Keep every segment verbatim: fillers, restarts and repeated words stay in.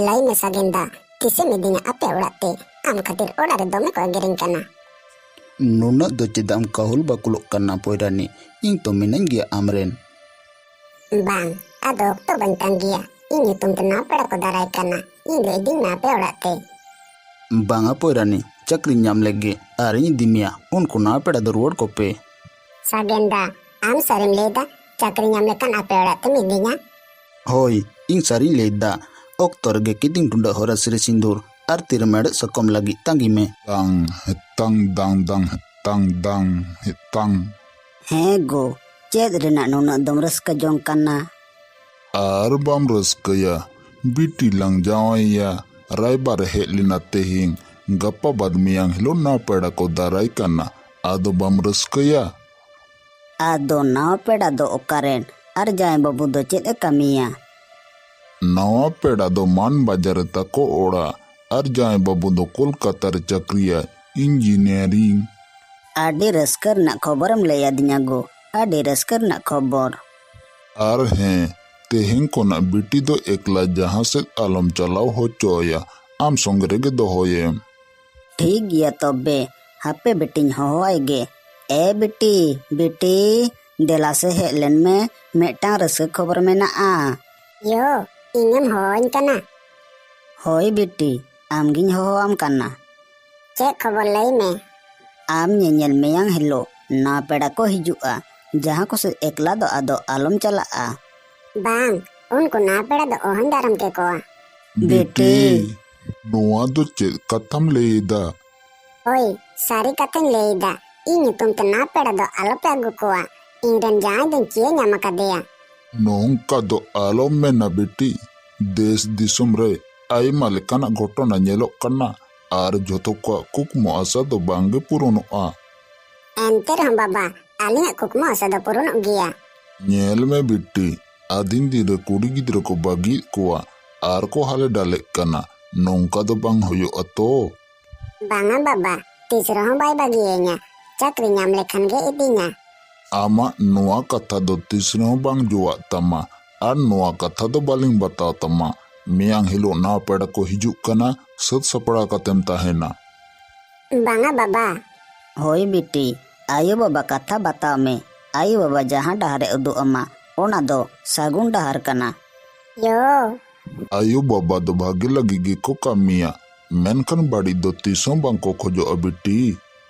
ᱞᱟᱹᱭ ᱢᱮ ᱥᱟᱜᱮᱱ ᱫᱟ, ᱛᱤᱥᱮᱢ ᱤᱫᱤᱧᱟ ᱟᱯᱮ ᱚᱲᱟᱜ ᱛᱮ? ᱟᱢ ᱠᱷᱟᱹᱛᱤᱨ ᱚᱲᱟᱜ ᱨᱮ ᱫᱚᱢᱮ ᱠᱚ ᱮᱜᱮᱨᱤᱧ ᱠᱟᱱᱟ᱾ ᱱᱩᱱᱟᱹᱜ ᱫᱚ ᱪᱮᱫᱟᱜ ᱮᱢ ᱠᱟᱹᱦᱩᱞ ᱵᱟᱹᱠᱩᱞᱚᱜ ᱠᱟᱱᱟ ᱯᱚᱭᱨᱟᱱᱤ? ᱤᱧ ᱛᱚ ᱢᱤᱱᱟᱹᱧ ᱜᱮᱭᱟ ᱟᱢᱨᱮᱱ᱾ ᱵᱟᱝ, ᱟᱫᱚ ᱚᱠᱛᱚ ᱵᱟᱹᱧ ᱛᱟᱸᱜᱤᱭᱟ᱾ ᱤᱧ ᱧᱩᱛᱩᱢ ᱛᱮ ᱱᱟᱣᱟ ᱯᱮᱲᱟ ᱠᱚ ᱫᱟᱨᱟᱭ ᱠᱟᱱᱟ, ᱤᱧ ᱞᱮ ᱤᱫᱤᱧ ᱢᱮ ᱟᱯᱮ ᱚᱲᱟᱜ ᱛᱮ᱾ ᱵᱟᱝᱟ ᱯᱚᱭᱨᱟᱱᱤ, ᱪᱟᱹᱠᱨᱤ ᱧᱟᱢ ᱞᱮᱜᱮ ᱟᱨᱤᱧ ᱤᱫᱤ ᱢᱮᱭᱟ᱾ ᱩᱱᱠᱩ ᱱᱟᱣᱟ ᱯᱮᱲᱟ ᱫᱚ ᱨᱩᱣᱟᱹᱲ ᱠᱚᱯᱮ᱾ ᱥᱟᱜᱮᱱ ᱫᱟ, ᱟᱢ ᱥᱟᱹᱨᱤᱢ ᱞᱟᱹᱭ ᱫᱟ? ᱪᱟᱹᱠᱨᱤ ᱧᱟᱢ ᱞᱮᱠᱷᱟᱱ ᱟᱯᱮ ᱚᱲᱟᱜ ᱛᱮᱢ ᱤᱫᱤᱧᱟ? ᱦᱳᱭ, ᱤᱧ ᱥᱟᱹᱨᱤᱧ ᱞᱟᱹᱭ ᱫᱟ᱾ ᱚᱠᱛᱚ ᱨᱮᱜᱮ ᱠᱤᱫᱤᱧ ᱴᱩᱰᱟᱹᱜ ᱦᱚᱨᱟᱥᱤᱨᱤ ᱥᱤᱸᱫᱩᱨ ᱟᱨ ᱛᱤᱨᱮ ᱢᱮᱲᱦᱮᱫ ᱥᱟᱠᱚᱢ ᱞᱟᱹᱜᱤᱫ ᱛᱟᱸᱜᱤ ᱢᱮ᱾ ᱛᱟᱝ ᱦᱮᱛᱟᱝ ᱫᱟᱝ ᱫᱟᱝ ᱦᱮᱛᱟᱝ ᱫᱟᱝ ᱦᱮᱛᱟᱝ᱾ ᱦᱮᱸ ᱜᱳ, ᱪᱮᱫ ᱨᱮᱱᱟᱜ ᱱᱩᱱᱟᱹᱜ ᱫᱚᱢ ᱨᱟᱹᱥᱠᱟᱹ ᱡᱚᱝ ᱠᱟᱱᱟ? ᱟᱨ ᱵᱟᱢ ᱨᱟᱹᱥᱠᱟᱹᱭᱟ, ᱵᱤᱴᱤ ᱞᱟᱝ ᱡᱟᱶᱟᱭᱮᱭᱟ᱾ ᱨᱟᱭᱵᱟᱨ ᱦᱮᱡ ᱞᱮᱱᱟ ᱛᱮᱦᱮᱧ, ᱜᱟᱯᱟ ᱵᱟᱫ ᱢᱮᱭᱟᱝ ᱦᱤᱞᱳᱜ ᱱᱟᱣᱟ ᱯᱮᱲᱟ ᱠᱚ ᱫᱟᱨᱟᱭ ᱠᱟᱱᱟ᱾ ᱟᱫᱚ ᱵᱟᱢ ᱨᱟᱹᱥᱠᱟᱹᱭᱟ? ᱟᱫᱚ ᱱᱟᱣᱟ ᱯᱮᱲᱟ ᱫᱚ ᱚᱠᱟᱨᱮᱱ? ᱟᱨ ᱡᱟᱶᱟᱭ ᱵᱟᱹᱵᱩ ᱫᱚ ᱪᱮᱫ ᱮ ᱠᱟᱹᱢᱤᱭᱟ? ᱱᱟᱣᱟ ᱯᱮᱲᱟ ᱫᱚ ᱢᱟᱱ ᱵᱟᱡᱟᱨ ᱨᱮ ᱛᱟᱠᱚ ᱚᱲᱟᱜ, ᱟᱨ ᱡᱟᱶᱟᱭ ᱵᱟᱹᱵᱩ ᱫᱚ ᱠᱳᱞᱠᱟᱛᱟ ᱨᱮ ᱪᱟᱹᱠᱨᱤᱭᱟ, ᱤᱧᱡᱤᱱᱤᱭᱟᱨᱤᱝ᱾ ᱟᱹᱰᱤ ᱨᱟᱹᱥᱠᱟᱹ ᱨᱮᱱᱟᱜ ᱠᱷᱚᱵᱚᱨᱮᱢ ᱞᱟᱹᱭ ᱟᱹᱫᱤᱧᱟ ᱜᱳ, ᱟᱹᱰᱤ ᱨᱟᱹᱥᱠᱟᱹ ᱨᱮᱱᱟᱜ ᱠᱷᱚᱵᱚᱨ᱾ ᱟᱨ ᱦᱮᱸ, ᱛᱮᱦᱮᱧ ᱠᱷᱚᱱᱟᱜ ᱵᱤᱴᱤ ᱫᱚ ᱮᱠᱞᱟ ᱡᱟᱦᱟᱸ ᱥᱮᱫ ᱟᱞᱚᱢ ᱪᱟᱞᱟᱣ ᱦᱚᱪᱚ ᱟᱭᱟ, ᱟᱢ ᱥᱚᱸᱜᱮ ᱨᱮᱜᱮ ᱫᱚᱦᱚᱭᱮᱢ᱾ ᱴᱷᱤᱠ ᱜᱮᱭᱟ ᱛᱚᱵᱮ, ᱦᱟᱯᱮ ᱵᱤᱴᱤᱧ ᱦᱚᱦᱚᱣᱟᱭ ᱜᱮ᱾ ᱮ ᱵᱤᱴᱤ, ᱵᱤᱴᱤ, ᱫᱮᱞᱟ ᱥᱮ ᱦᱮᱡ ᱞᱮᱱ ᱢᱮ, ᱢᱤᱫᱴᱟᱝ ᱨᱟᱹᱥᱠᱟᱹ ᱠᱷᱚᱵᱚᱨ ᱢᱮᱱᱟᱜᱼᱟ᱾ ᱭᱳ, ᱤᱧᱮᱢ ᱦᱚᱦᱚᱣᱟᱹᱧ ᱠᱟᱱᱟ? ᱦᱳᱭ ᱵᱤᱴᱤ, ᱟᱢᱜᱤᱧ ᱦᱚᱦᱚᱣᱟᱢ ᱠᱟᱱᱟ᱾ ᱪᱮᱫ ᱠᱷᱚᱵᱚᱨ ᱞᱟᱹᱭ ᱢᱮ? ᱟᱢ ᱧᱮᱧᱮᱞ ᱢᱮᱭᱟᱝ ᱦᱤᱞᱳᱜ ᱱᱟᱣᱟ ᱯᱮᱲᱟ ᱠᱚ ᱦᱤᱡᱩᱜᱼᱟ, ᱡᱟᱦᱟᱸ ᱠᱚᱥᱮᱫ ᱮᱠᱞᱟ ᱫᱚ ᱟᱫᱚ ᱟᱞᱚᱢ ᱪᱟᱞᱟᱜᱼᱟ᱾ ᱵᱟᱝ, ᱩᱱᱠᱩ ᱱᱟᱣᱟ ᱯᱮᱲᱟ ᱫᱚ ᱚᱦᱚᱧ ᱫᱟᱨᱟᱢ ᱠᱮᱠᱚᱣᱟ᱾ ᱵᱤᱴᱤ᱾ ᱵᱤᱴᱤ᱾ ᱱᱚᱣᱟ ᱫᱚ ᱪᱮᱫ ᱠᱟᱛᱷᱟᱢ ᱞᱟᱹᱭ ᱮᱫᱟ? ᱦᱳᱭ, ᱥᱟᱹᱨᱤ ᱠᱟᱛᱷᱟᱧ ᱞᱟᱹᱭ ᱮᱫᱟ᱾ ᱤᱧ ᱧᱩᱛᱩᱢ ᱛᱮ ᱱᱟᱣᱟ ᱯᱮᱲᱟ ᱫᱚ ᱟᱞᱚᱯᱮ ᱟᱹᱜᱩ ᱠᱚᱣᱟ᱾ ᱤᱧ ᱨᱮᱱ ᱡᱟᱶᱟᱭ ᱫᱚᱧ ᱪᱤᱭᱟᱹ ᱧᱟᱢ ᱟᱠᱟᱫᱮᱭᱟ᱾ ᱱᱚᱝᱠᱟ ᱫᱚ ᱟᱞᱚᱢ ᱢᱮᱱᱟ ᱵᱤᱴᱤ᱾ ᱫᱮᱥ ᱫᱤᱥᱚᱢ ᱨᱮ ᱟᱭᱢᱟ ᱞᱮᱠᱟᱱᱟᱜ ᱜᱷᱚᱴᱚᱱᱟ ᱧᱮᱞᱚᱜ ᱠᱟᱱᱟ, ᱟᱨ ᱡᱷᱚᱛᱚ ᱠᱚᱣᱟᱜ ᱠᱩᱠᱢᱩ ᱟᱥᱟ ᱫᱚ ᱵᱟᱝ ᱜᱮ ᱯᱩᱨᱩᱱᱚᱜᱼᱟ᱾ ᱮᱱᱛᱮ ᱨᱮᱦᱚᱸ ᱵᱟᱵᱟ, ᱟᱹᱞᱤᱧᱟᱜ ᱠᱩᱠᱢᱩ ᱟᱥᱟ ᱫᱚ ᱯᱩᱨᱩᱱᱚᱜ ᱜᱮᱭᱟ᱾ ᱧᱮᱞ ᱢᱮ ᱵᱤᱴᱤ, ᱟᱹᱫᱤᱱ ᱫᱤᱱ ᱨᱮ ᱠᱩᱲᱤ ᱜᱤᱫᱽᱨᱟᱹ ᱠᱚ ᱵᱟᱹᱜᱤᱭᱮᱫ ᱠᱚᱣᱟ ᱟᱨ ᱠᱚ ᱦᱟᱞᱮ ᱰᱟᱞᱮᱜ ᱠᱟᱱᱟ᱾ ᱱᱚᱝᱠᱟ ᱫᱚ ᱵᱟᱝ ᱦᱩᱭᱩᱜᱼᱟ ᱛᱚ᱾ ᱵᱟᱝᱟ ᱵᱟᱵᱟ, ᱛᱤᱥ ᱨᱮᱦᱚᱸ ᱵᱟᱭ ᱵᱟᱹᱜᱤᱭᱟᱹᱧᱟ᱾ ᱪᱟᱹᱠᱨᱤ ᱧᱟᱢ ᱞᱮᱠᱷᱟᱱ ᱜᱮ ᱤᱫᱤᱧᱟ᱾ ᱟᱢᱟᱜ ᱱᱚᱣᱟ ᱠᱟᱛᱷᱟ ᱫᱚ ᱛᱤᱥ ᱨᱮᱦᱚᱸ ᱵᱟᱝ ᱡᱚᱣᱟᱜ ᱛᱟᱢᱟ, ᱟᱨ ᱱᱚᱣᱟ ᱠᱟᱛᱷᱟ ᱫᱚ ᱵᱟᱹᱞᱤᱧ ᱵᱟᱛᱟᱣ ᱛᱟᱢᱟ᱾ ᱢᱮᱭᱟᱝ ᱦᱤᱞᱳᱜ ᱱᱟᱣᱟ ᱯᱮᱲᱟ ᱠᱚ ᱦᱤᱡᱩᱜ ᱠᱟᱱᱟ, ᱥᱟᱹᱛ ᱥᱟᱯᱲᱟᱣ ᱠᱟᱛᱮᱢ ᱛᱟᱦᱮᱱᱟ᱾ ᱵᱟᱝᱟ ᱵᱟᱵᱟ᱾ ᱦᱳᱭ ᱵᱤᱴᱤ, ᱟᱭᱳ ᱵᱟᱵᱟ ᱠᱟᱛᱷᱟ ᱵᱟᱛᱟᱣ ᱢᱮ᱾ ᱟᱭᱳ ᱵᱟᱵᱟ ᱡᱟᱦᱟᱸ ᱰᱟᱦᱟᱨ ᱮ ᱩᱫᱩᱜ ᱟᱢᱟ, ᱚᱱᱟ ᱫᱚ ᱥᱟᱹᱜᱩᱱ ᱰᱟᱦᱟᱨ ᱠᱟᱱᱟ᱾ ᱭᱳ᱾ ᱟᱭᱳ ᱵᱟᱵᱟ ᱫᱚ ᱵᱷᱟᱜᱮ ᱞᱟᱹᱜᱤᱫ ᱜᱮᱠᱚ ᱠᱟᱹᱢᱤᱭᱟ, ᱢᱮᱱᱠᱷᱟᱱ ᱵᱟᱹᱲᱤᱡ ᱫᱚ ᱛᱤᱥ ᱦᱚᱸ ᱵᱟᱝ ᱠᱚ ᱠᱷᱚᱡᱚᱜᱼᱟ ᱵᱤᱴᱤ᱾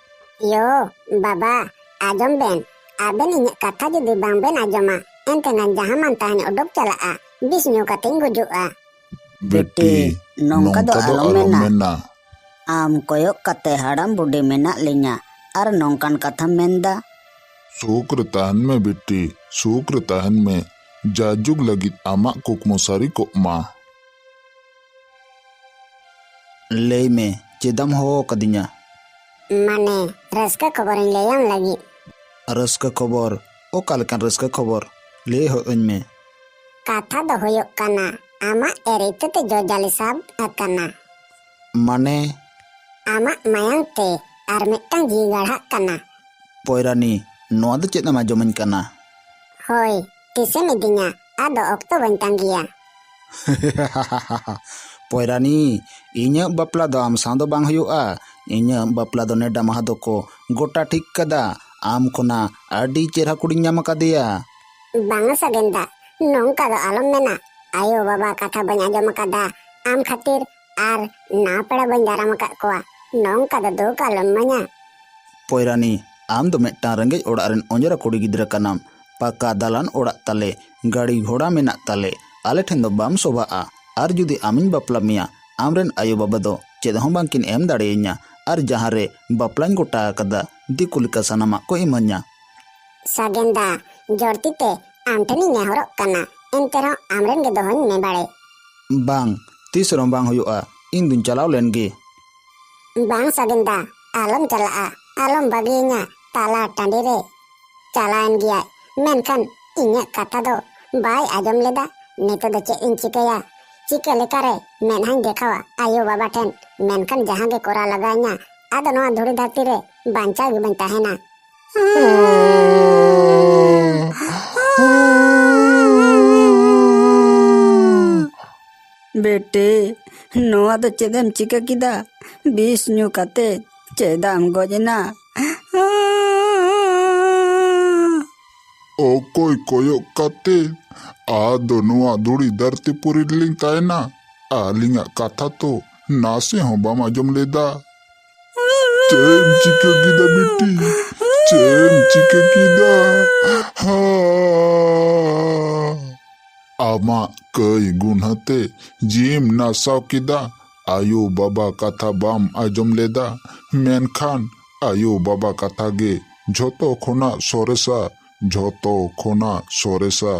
ᱭᱳ, ᱵᱟᱵᱟ, ᱟᱸᱡᱚᱢ ᱵᱮᱱ, ᱟᱵᱮᱱ ᱤᱧᱟᱹᱜ ᱠᱟᱛᱷᱟ ᱡᱩᱫᱤ ᱵᱟᱝ ᱵᱮᱱ ᱟᱸᱡᱚᱢᱟ, ᱮᱱᱛᱮ ᱱᱟᱝ ᱡᱟᱦᱟᱸ ᱢᱟᱱ ᱛᱟᱦᱮᱱ ᱩᱰᱩᱠ ᱪᱟᱞᱟᱜᱼᱟ, ᱵᱤᱥ ᱧᱩ ᱠᱟᱛᱮᱧ ᱜᱩᱡᱩᱜᱼᱟ᱾ ᱵᱤᱴᱤ, ᱱᱚᱝᱠᱟ ᱫᱚ ᱟᱞᱚᱢ ᱢᱮᱱᱟ᱾ ᱟᱢ ᱠᱚᱭᱚᱜ ᱠᱟᱛᱮ ᱦᱟᱲᱟᱢ ᱵᱩᱰᱷᱤ ᱢᱮᱱᱟᱜ ᱞᱤᱧᱟ ᱟᱨ ᱱᱚᱝᱠᱟᱱ ᱠᱟᱛᱷᱟᱢ ᱢᱮᱱᱫᱟ? ᱥᱩᱠ ᱨᱮ ᱛᱟᱦᱮᱱ ᱢᱮ ᱵᱤᱴᱤ, ᱥᱩᱠ ᱨᱮ ᱛᱟᱦᱮᱱ ᱢᱮ᱾ ᱡᱟᱭᱡᱩᱜᱽ ᱞᱟᱹᱜᱤᱫ ᱟᱢᱟᱜ ᱠᱩᱠᱢᱩ ᱥᱟᱹᱨᱤ ᱠᱚᱜ ᱢᱟ᱾ ᱞᱟᱹᱭ ᱢᱮ, ᱪᱮᱫᱟᱢ ᱦᱚᱦᱚ ᱟᱠᱟᱫᱤᱧᱟ? ᱢᱟᱱᱮ, ᱨᱟᱹᱥᱠᱟᱹ ᱠᱷᱚᱵᱚᱨᱤᱧ ᱞᱟᱹᱭᱟᱢ ᱞᱟᱹᱜᱤᱫ᱾ ᱨᱟᱹᱥᱠᱟᱹ ᱠᱷᱚᱵᱚᱨ? ᱚᱠᱟ ᱞᱮᱠᱟᱱ ᱨᱟᱹᱥᱠᱟᱹ ᱠᱷᱚᱵᱚᱨ? ᱞᱟᱹᱭ ᱦᱚᱫ ᱟᱹᱧ ᱢᱮ᱾ ᱠᱟᱛᱷᱟ ᱫᱚ ᱦᱩᱭᱩᱜ ᱠᱟᱱᱟ, ᱟᱢᱟᱜ ᱮᱨᱤᱛᱟᱹ ᱛᱮ ᱡᱚᱡᱟᱞᱤ ᱥᱟᱵ ᱟᱠᱟᱱᱟ᱾ ᱢᱟᱱᱮ? ᱟᱢᱟᱜ ᱢᱟᱭᱟᱝ ᱛᱮ ᱟᱨ ᱢᱤᱫᱴᱟᱝ ᱡᱤᱣᱤ ᱜᱟᱲᱦᱟᱜ ᱠᱟᱱᱟ᱾ ᱯᱚᱭᱨᱟᱱᱤ, ᱱᱚᱣᱟ ᱫᱚ ᱪᱮᱫ ᱮᱢ ᱟᱸᱡᱚᱢᱟᱹᱧ ᱠᱟᱱᱟ? ᱦᱳᱭ, ᱛᱤᱥᱮᱢ ᱤᱫᱤᱧᱟ? ᱟᱫᱚ ᱚᱠᱛᱚ ᱵᱟᱹᱧ ᱛᱟᱸᱜᱤᱭᱟ᱾ ᱯᱚᱭᱨᱟᱱᱤ, ᱤᱧᱟᱹᱜ ᱵᱟᱯᱞᱟ ᱫᱚ ᱟᱢ ᱥᱟᱶ ᱫᱚ ᱵᱟᱝ ᱦᱩᱭᱩᱜᱼᱟ᱾ ᱤᱧᱟᱹᱜ ᱵᱟᱯᱞᱟ ᱫᱚ ᱱᱮᱰᱟ ᱢᱟᱦᱟ ᱫᱚᱠᱚ ᱜᱚᱴᱟ ᱴᱷᱤᱠ ᱠᱟᱫᱟ᱾ ᱟᱢ ᱠᱷᱚᱱᱟᱜ ᱟᱹᱰᱤ ᱪᱮᱦᱨᱟ ᱠᱩᱲᱤᱧ ᱧᱟᱢ ᱟᱠᱟᱫᱮᱭᱟ᱾ ᱵᱟᱝᱟ ᱥᱟᱜᱮᱱ ᱫᱟ, ᱱᱚᱝᱠᱟ ᱫᱚ ᱟᱞᱚᱢ ᱢᱮᱱᱟ᱾ ᱟᱭᱳ ᱵᱟᱵᱟ ᱠᱟᱛᱷᱟ ᱵᱟᱹᱧ ᱟᱸᱡᱚᱢ ᱟᱠᱟᱫᱟ ᱟᱢ ᱠᱷᱟᱹᱛᱤᱨ, ᱟᱨ ᱱᱟᱣᱟ ᱯᱮᱲᱟ ᱵᱟᱹᱧ ᱫᱟᱨᱟᱢ ᱟᱠᱟᱫ ᱠᱚᱣᱟ᱾ ᱱᱚᱝᱠᱟ ᱫᱚ ᱫᱩᱠ ᱟᱞᱚᱢ ᱤᱢᱟᱹᱧᱟ᱾ ᱯᱚᱭᱨᱟᱱᱤ, ᱟᱢ ᱫᱚ ᱢᱤᱫᱴᱟᱝ ᱨᱮᱸᱜᱮᱡ ᱚᱲᱟᱜ ᱨᱮᱱ ᱚᱸᱡᱽᱨᱟ ᱠᱩᱲᱤ ᱜᱤᱫᱽᱨᱟᱹ ᱠᱟᱱᱟᱢ᱾ ᱯᱟᱠᱟ ᱫᱟᱞᱟᱱ ᱚᱲᱟᱜ ᱛᱟᱞᱮ, ᱜᱟᱹᱲᱤ ᱜᱷᱚᱲᱟ ᱢᱮᱱᱟᱜ ᱛᱟᱞᱮ᱾ ᱟᱞᱮ ᱴᱷᱮᱱ ᱫᱚ ᱵᱟᱢ ᱥᱚᱵᱷᱟᱜᱼᱟ᱾ ᱟᱨ ᱡᱩᱫᱤ ᱟᱢᱤᱧ ᱵᱟᱯᱞᱟ ᱢᱮᱭᱟ, ᱟᱢᱨᱮᱱ ᱟᱭᱳ ᱵᱟᱵᱟ ᱫᱚ ᱪᱮᱫ ᱦᱚᱸ ᱵᱟᱝᱠᱤᱱ ᱮᱢ ᱫᱟᱲᱮᱭᱟᱹᱧᱟ᱾ ᱟᱨ ᱡᱟᱦᱟᱸ ᱨᱮ ᱵᱟᱯᱞᱟᱧ ᱜᱚᱴᱟ ᱟᱠᱟᱫᱟ, ᱫᱤᱠᱩ ᱞᱮᱠᱟ ᱥᱟᱱᱟᱢᱟᱜ ᱠᱚ ᱤᱢᱟᱹᱧᱟ᱾ ᱥᱟᱜᱮᱱ ᱫᱟ, ᱡᱚᱨᱛᱤ ᱛᱮ ᱟᱢ ᱴᱷᱮᱱᱤᱧ ᱱᱮᱦᱚᱨᱚᱜ ᱠᱟᱱᱟ, ᱮᱱᱛᱮ ᱨᱮᱦᱚᱸ ᱟᱢᱨᱮᱱ ᱜᱮ ᱫᱚᱦᱚᱧ ᱢᱮ ᱵᱟᱲᱮ᱾ ᱵᱟᱝ, ᱛᱤᱥ ᱨᱮᱦᱚᱸ ᱵᱟᱝ ᱦᱩᱭᱩᱜᱼᱟ᱾ ᱤᱧ ᱫᱩᱧ ᱪᱟᱞᱟᱣ ᱞᱮᱱ ᱜᱮ᱾ ᱵᱟᱝ ᱥᱟᱜᱮᱱ ᱫᱟ, ᱟᱞᱚᱢ ᱪᱟᱞᱟᱜᱼᱟ, ᱟᱞᱚᱢ ᱵᱟᱹᱜᱤᱭᱟᱹᱧᱟ ᱛᱟᱞᱟ ᱴᱟᱺᱰᱤ ᱨᱮ᱾ ᱪᱟᱞᱟᱣᱮᱱ ᱜᱮᱭᱟᱭ, ᱢᱮᱱᱠᱷᱟᱱ ᱤᱧᱟᱹᱜ ᱠᱟᱛᱷᱟ ᱫᱚ ᱵᱟᱭ ᱟᱸᱡᱚᱢ ᱞᱮᱫᱟ᱾ ᱱᱤᱛᱚᱜ ᱫᱚ ᱪᱮᱫ ᱤᱧ ᱪᱤᱠᱟᱹᱭᱟ? ᱪᱤᱠᱟᱹ ᱞᱮᱠᱟᱨᱮ ᱢᱮᱫᱦᱟᱧ ᱫᱮᱠᱷᱟᱣᱟ ᱟᱭᱳ ᱵᱟᱵᱟ ᱴᱷᱮᱱ? ᱢᱮᱱᱠᱷᱟᱱ ᱡᱟᱦᱟᱸ ᱜᱮ ᱠᱚᱨᱟᱣ ᱞᱟᱜᱟᱣᱤᱧᱟ, ᱟᱫᱚ ᱱᱚᱣᱟ ᱫᱷᱩᱲᱤ ᱫᱷᱟᱹᱨᱛᱤ ᱨᱮ ᱵᱟᱧᱪᱟᱣ ᱜᱮ ᱵᱟᱹᱧ ᱛᱟᱦᱮᱱᱟ᱾ ᱵᱤᱴᱤ, ᱱᱚᱣᱟ ᱫᱚ ᱪᱮᱫ ᱮᱢ ᱪᱤᱠᱟᱹ ᱠᱮᱫᱟ? ᱵᱤᱥ ᱧᱩ ᱠᱟᱛᱮ ᱪᱮᱫᱟᱜ ᱮᱢ ᱜᱚᱡ ᱮᱱᱟ? ᱚᱠᱚᱭ ᱠᱚᱭᱚᱜ ᱠᱟᱛᱮ ᱟᱫᱚ ᱱᱚᱣᱟ ᱫᱷᱩᱲᱤ ᱫᱷᱟᱹᱨᱛᱤ ᱯᱩᱨᱤ ᱨᱮᱞᱤᱧ ᱛᱟᱦᱮᱱᱟ? ᱟᱹᱞᱤᱧᱟᱜ ᱠᱟᱛᱷᱟ ᱛᱚ ᱱᱟᱥᱮ ᱦᱚᱸ ᱵᱟᱢ ᱟᱸᱡᱚᱢ ᱞᱮᱫᱟ᱾ ᱪᱮᱫ ᱮᱢ ᱪᱤᱠᱟᱹ ᱠᱮᱫᱟ ᱵᱤᱴᱤ? ᱪᱮᱫ ᱮᱢ ᱪᱤᱠᱟᱹ ᱠᱮᱫᱟ? ᱦᱟ! ᱟᱢᱟᱜ ᱠᱟᱹᱭ ᱜᱩᱱᱦᱟᱹ ᱛᱮ ᱡᱤᱣᱤᱢ ᱱᱟᱥᱟᱣ ᱠᱮᱫᱟ᱾ ᱟᱭᱳ ᱵᱟᱵᱟ ᱠᱟᱛᱷᱟ ᱵᱟᱢ ᱟᱸᱡᱚᱢ ᱞᱮᱫᱟ, ᱢᱮᱱᱠᱷᱟᱱ ᱟᱭᱳ ᱵᱟᱵᱟ ᱠᱟᱛᱷᱟ ᱜᱮ ᱡᱷᱚᱛᱚ ᱠᱷᱚᱱᱟᱜ ᱥᱚᱨᱮᱥᱟ, ᱡᱷᱚᱛᱚ ᱠᱷᱚᱱᱟᱜ ᱥᱚᱨᱮᱥᱟ᱾